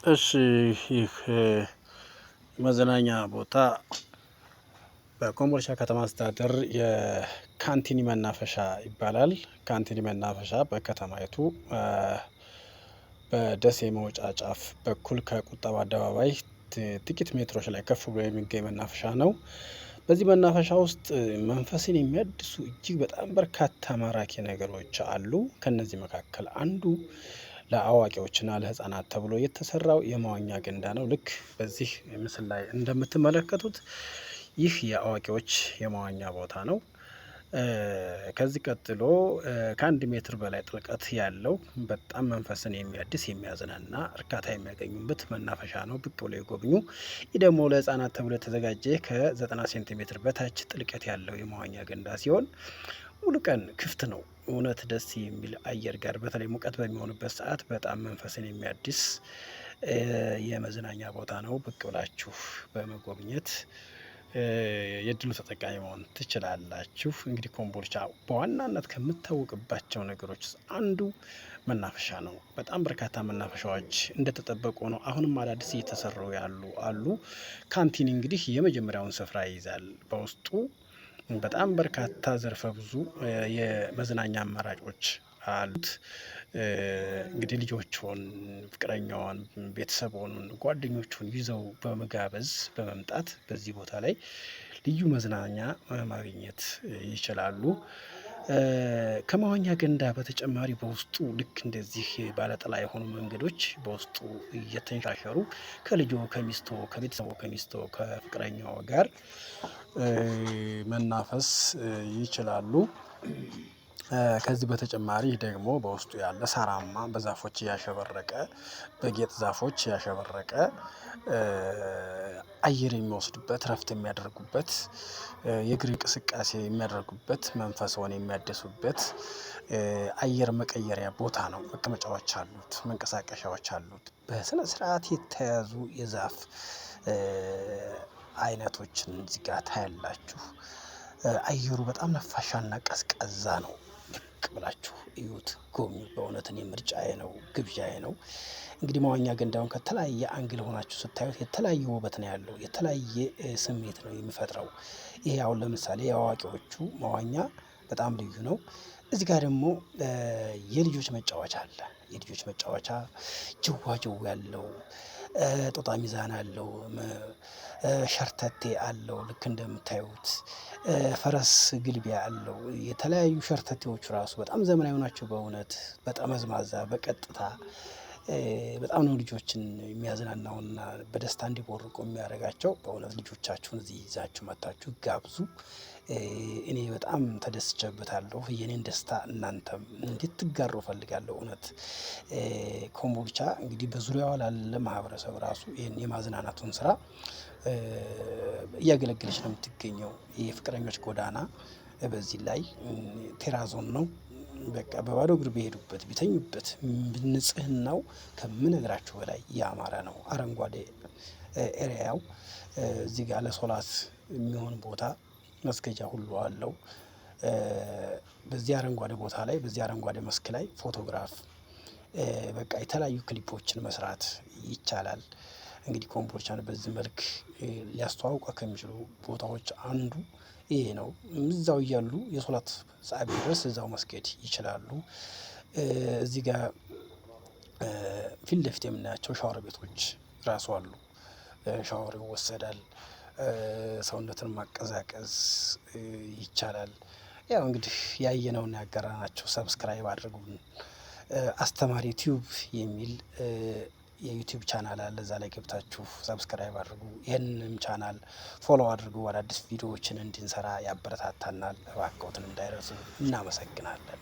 እሺ ይህ መዝናኛ ቦታ በኮምቦልቻ ከተማ አስተዳደር የካንቲኒ መናፈሻ ይባላል። ካንቲኒ መናፈሻ በከተማይቱ በደሴ መውጫ ጫፍ በኩል ከቁጠባ አደባባይ ጥቂት ሜትሮች ላይ ከፍ ብሎ የሚገኝ መናፈሻ ነው። በዚህ መናፈሻ ውስጥ መንፈስን የሚያድሱ እጅግ በጣም በርካታ ማራኪ ነገሮች አሉ። ከነዚህ መካከል አንዱ ለአዋቂዎችና ለሕፃናት ተብሎ የተሰራው የመዋኛ ገንዳ ነው። ልክ በዚህ ምስል ላይ እንደምትመለከቱት ይህ የአዋቂዎች የመዋኛ ቦታ ነው። ከዚህ ቀጥሎ ከ1 ሜትር በላይ ጥልቀት ያለው በጣም መንፈስን የሚያድስ፣ የሚያዝናና፣ እርካታ የሚያገኙበት መናፈሻ ነው። ብቅ ብለው ይጎብኙ። ይህ ደግሞ ለህፃናት ተብሎ የተዘጋጀ ከ90 ሴንቲሜትር በታች ጥልቀት ያለው የመዋኛ ገንዳ ሲሆን ሙሉ ቀን ክፍት ነው። እውነት ደስ የሚል አየር ጋር በተለይ ሙቀት በሚሆንበት ሰዓት በጣም መንፈስን የሚያድስ የመዝናኛ ቦታ ነው። ብቅ ብላችሁ በመጎብኘት የእድሉ ተጠቃሚ መሆን ትችላላችሁ። እንግዲህ ኮምቦልቻ በዋናነት ከምታወቅባቸው ነገሮች ውስጥ አንዱ መናፈሻ ነው። በጣም በርካታ መናፈሻዎች እንደተጠበቁ ነው። አሁንም አዳዲስ እየተሰሩ ያሉ አሉ። ካንቲኒ እንግዲህ የመጀመሪያውን ስፍራ ይይዛል። በውስጡ በጣም በርካታ ዘርፈ ብዙ የመዝናኛ አማራጮች አሉት። እንግዲህ ልጆችዎን፣ ፍቅረኛዋን፣ ቤተሰቡን፣ ጓደኞቹን ይዘው በመጋበዝ በመምጣት በዚህ ቦታ ላይ ልዩ መዝናኛ ማግኘት ይችላሉ። ከመዋኛ ገንዳ በተጨማሪ በውስጡ ልክ እንደዚህ ባለጥላ የሆኑ መንገዶች በውስጡ እየተንሸራሸሩ ከልጆ፣ ከሚስቶ፣ ከቤተሰቦ፣ ከሚስቶ፣ ከፍቅረኛው ጋር መናፈስ ይችላሉ። ከዚህ በተጨማሪ ደግሞ በውስጡ ያለ ሳራማ በዛፎች ያሸበረቀ፣ በጌጥ ዛፎች ያሸበረቀ፣ አየር የሚወስዱበት፣ እረፍት የሚያደርጉበት፣ የእግር እንቅስቃሴ የሚያደርጉበት፣ መንፈስዎን የሚያድሱበት አየር መቀየሪያ ቦታ ነው። መቀመጫዎች አሉት፣ መንቀሳቀሻዎች አሉት። በስነ ስርዓት የተያዙ የዛፍ አይነቶችን እዚህ ጋር ታያላችሁ። አየሩ በጣም ነፋሻና ቀዝቃዛ ነው። ብቅ ብላችሁ እዩት፣ ጎብኙት። በእውነት እኔ ምርጫዬ ነው፣ ግብዣዬ ነው። እንግዲህ መዋኛ ገንዳውን ከተለያየ angle ሆናችሁ ስታዩት የተለያየ ውበት ነው ያለው፣ የተለያየ ስሜት ነው የሚፈጥረው። ይሄ አሁን ለምሳሌ የአዋቂዎቹ መዋኛ በጣም ልዩ ነው። እዚህ ጋር ደግሞ የልጆች መጫወቻ አለ። የልጆች መጫወቻ ጅዋጅዌ ያለው፣ ጦጣ ሚዛን አለው፣ ሸርተቴ አለው። ልክ እንደምታዩት ፈረስ ግልቢያ አለው። የተለያዩ ሸርተቴዎቹ ራሱ በጣም ዘመናዊ ናቸው። በእውነት በጠመዝማዛ፣ በቀጥታ በጣም ነው ልጆችን የሚያዝናናውና በደስታ እንዲቦርቁ የሚያደርጋቸው። በእውነት ልጆቻችሁን እዚህ ይዛችሁ መጥታችሁ ጋብዙ። እኔ በጣም ተደስቼበታለሁ። የኔን ደስታ እናንተም እንድትጋሩ እፈልጋለሁ። እውነት ኮምቦልቻ እንግዲህ በዙሪያዋ ላለ ማህበረሰብ ራሱ ይሄን የማዝናናቱን ስራ እያገለገለች ነው የምትገኘው። የፍቅረኞች ጎዳና በዚህ ላይ ቴራዞን ነው። በቃ በባዶ እግር ቢሄዱበት፣ ቢተኙበት ንጽህናው ከምነግራችሁ በላይ ያማረ ነው። አረንጓዴ area ው እዚህ ጋር ለሶላት የሚሆን ቦታ መስገጃ ሁሉ አለው። በዚህ አረንጓዴ ቦታ ላይ፣ በዚህ አረንጓዴ መስክ ላይ ፎቶግራፍ፣ በቃ የተለያዩ ክሊፖችን መስራት ይቻላል። እንግዲህ ኮምቦልቻን በዚህ መልክ ሊያስተዋውቀ ከሚችሉ ቦታዎች አንዱ ይሄ ነው። እዛው እያሉ የሶላት ሰዓት ቢደርስ እዛው መስገድ ይችላሉ። እዚህ ጋር ፊት ለፊት የምናያቸው ሻወር ቤቶች ራሱ አሉ። ሻወር ይወሰዳል። ሰውነትን ማቀዛቀዝ ይቻላል። ያው እንግዲህ ያየነውን ያጋራናቸው፣ subscribe አድርጉን። አስተማሪ ቲዩብ የሚል የ YouTube channel አለ። እዛ ላይ ገብታችሁ subscribe አድርጉ። ይህንንም channel follow አድርጉ። አዳዲስ ቪዲዮዎችን እንድንሰራ ያበረታታናል። እባክዎትን እንዳይረሱ። እናመሰግናለን።